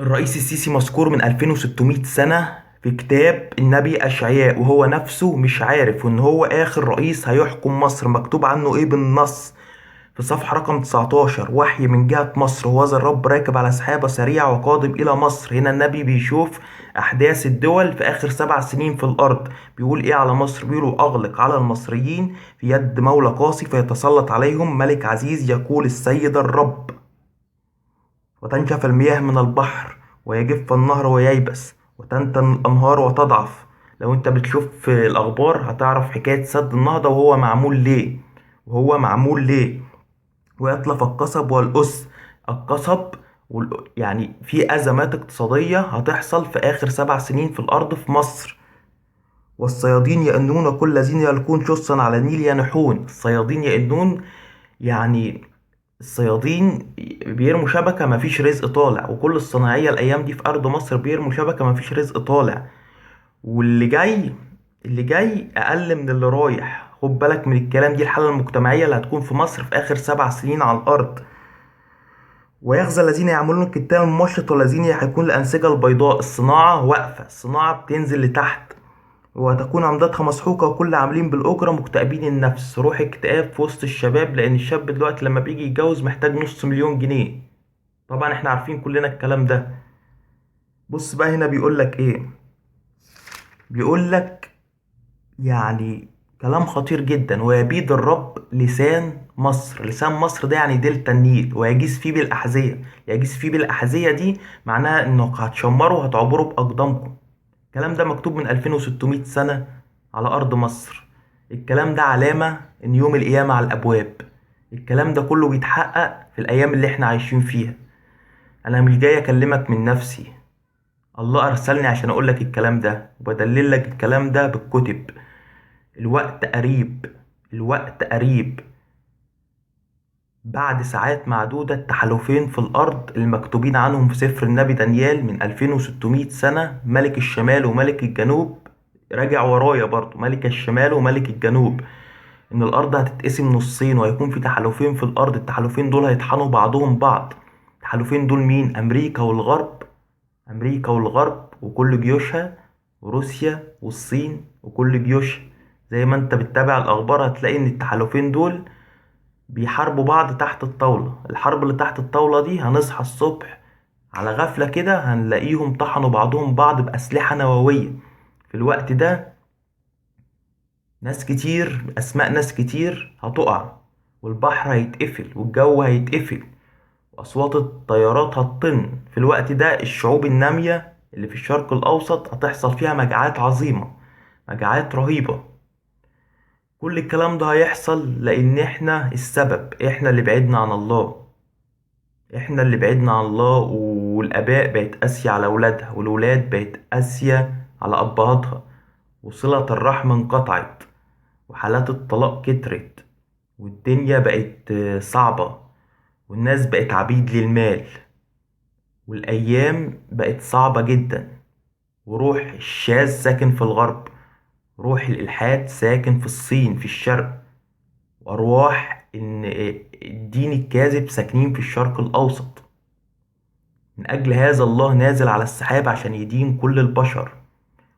الرئيس السيسي مذكور من 2600 سنة في كتاب النبي أشعياء، وهو نفسه مش عارف إن هو آخر رئيس هيحكم مصر. مكتوب عنه إيه بالنص في صفحة رقم 19: وحي من جهة مصر، هوذا الرب راكب على سحابة سريعة وقادم إلى مصر. هنا النبي بيشوف أحداث الدول في آخر 7 سنين في الأرض. بيقول إيه على مصر؟ بيقولوا أغلق على المصريين في يد مولى قاسي فيتسلط عليهم ملك عزيز، يقول السيد الرب. وتنشف المياه من البحر ويجف النهر وييبس وتنتن الأنهار وتضعف. لو أنت بتشوف في الأخبار هتعرف حكاية سد النهضة وهو معمول ليه، وهو معمول ليه. ويتلف القصب والأس. القصب يعني في أزمات اقتصادية هتحصل في آخر 7 سنين في الأرض في مصر. والصيادين يئنون، كل الذين يلقون شصا على النيل ينحون. الصيادين يئنون يعني الصيادين بيرموا شبكة مفيش رزق طالع، وكل الصناعية الأيام دي في أرض مصر بيرموا شبكة مفيش رزق طالع، واللي جاي اللي جاي أقل من اللي رايح. خد بالك من الكلام، دي الحالة المجتمعية اللي هتكون في مصر في آخر 7 سنين على الأرض. ويخزى الذين يعملون الكتان المشط والذين يحكون الأنسجة البيضاء. الصناعة واقفة، الصناعة بتنزل لتحت، وتكون عمدتها مسحوقة، وكل عاملين بالأجرة مكتئبين النفس. روح اكتئاب في وسط الشباب، لأن الشاب دلوقتي لما بيجي يتجوز محتاج 500,000 جنيه. طبعا احنا عارفين كلنا الكلام ده. بص بقى هنا بيقول لك ايه، بيقول لك يعني كلام خطير جدا. ويبيد الرب لسان مصر. لسان مصر ده يعني دلتا النيل، ويجيز فيه بالأحذية. يجيز فيه بالأحذية دي معناها انه هتشمروا وهتعبروا بأقدامكم. الكلام ده مكتوب من 2600 سنة على أرض مصر. الكلام ده علامة إن يوم القيامة على الأبواب. الكلام ده كله بيتحقق في الأيام اللي احنا عايشين فيها. أنا مش جاي أكلمك من نفسي، الله أرسلني عشان أقولك الكلام ده، وبدلل لك الكلام ده بالكتب. الوقت قريب، الوقت قريب. بعد ساعات معدودة التحالفين في الأرض المكتوبين عنهم في سفر النبي دانيال من 2600 سنة، ملك الشمال وملك الجنوب، راجع ورايا برضو ملك الشمال وملك الجنوب، إن الأرض هتتقسم نصين وهيكون في تحالفين في الأرض. التحالفين دول هيطحنوا بعضهم بعض. التحالفين دول مين؟ أمريكا والغرب، أمريكا والغرب وكل جيوشها، وروسيا والصين وكل جيوشها. زي ما انت بتتابع الأخبار هتلاقي إن التحالفين دول بيحاربوا بعض تحت الطاولة. الحرب اللي تحت الطاولة دي هنصحى الصبح على غفلة كده هنلاقيهم طحنوا بعضهم بعض بأسلحة نووية. في الوقت ده ناس كتير، أسماء ناس كتير هتقع، والبحر هيتقفل والجو هيتقفل وأصوات الطيارات هتطن. في الوقت ده الشعوب النامية اللي في الشرق الأوسط هتحصل فيها مجاعات عظيمة، مجاعات رهيبة. كل الكلام ده هيحصل لأن إحنا السبب، إحنا اللي بعدنا عن الله، إحنا اللي بعدنا عن الله. والآباء بقت قاسية على أولادها، والولاد بقت قاسية على أبهاتها، وصلة الرحم انقطعت، وحالات الطلاق كترت، والدنيا بقت صعبة، والناس بقت عبيد للمال، والأيام بقت صعبة جدا. وروح الشاذ ساكن في الغرب، روح الإلحاد ساكن في الصين في الشرق، وأرواح إن الدين الكاذب ساكنين في الشرق الأوسط. من أجل هذا الله نازل على السحاب عشان يدين كل البشر.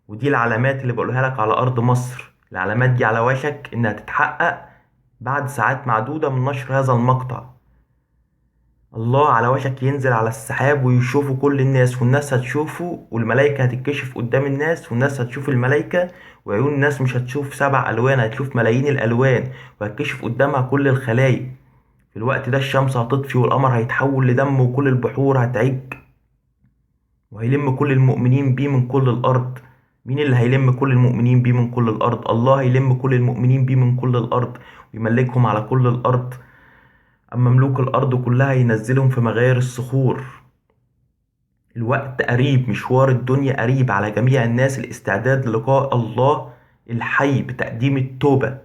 ودي العلامات اللي بقولها لك على أرض مصر. العلامات دي على وشك إنها تتحقق بعد ساعات معدودة من نشر هذا المقطع. الله على وشك ينزل على السحاب ويشوفه كل الناس، والناس هتشوفه، والملائكة هتتكشف قدام الناس، والناس هتشوف الملائكة، وعيون الناس مش هتشوف 7 ألوان، هتشوف ملايين الألوان، وهتكشف قدامها كل الخلايق. في الوقت ده الشمس هتطفي والقمر هيتحول لدم، وكل البحور هتعج، وهيلم كل المؤمنين بيه من كل الأرض. مين اللي هيلم كل المؤمنين بيه من كل الأرض؟ الله هيلم كل المؤمنين بيه من كل الأرض ويملكهم على كل الأرض. أما ملوك الأرض كلها ينزلهم في مغاير الصخور. الوقت قريب، مشوار الدنيا قريب، على جميع الناس الاستعداد للقاء الله الحي بتقديم التوبة،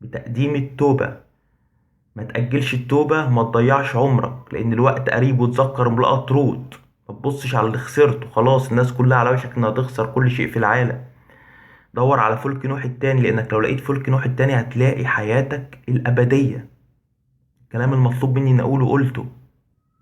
بتقديم التوبة. ما تأجلش التوبة، ما تضيعش عمرك، لأن الوقت قريب. وتذكر امرأة لوط، ما تبصش على اللي خسرته، خلاص الناس كلها على وشك إنها تخسر كل شيء في العالم. دور على فلك نوح التاني، لأنك لو لقيت فلك نوح التاني هتلاقي حياتك الأبدية. الكلام المطلوب مني إن أقوله قلته.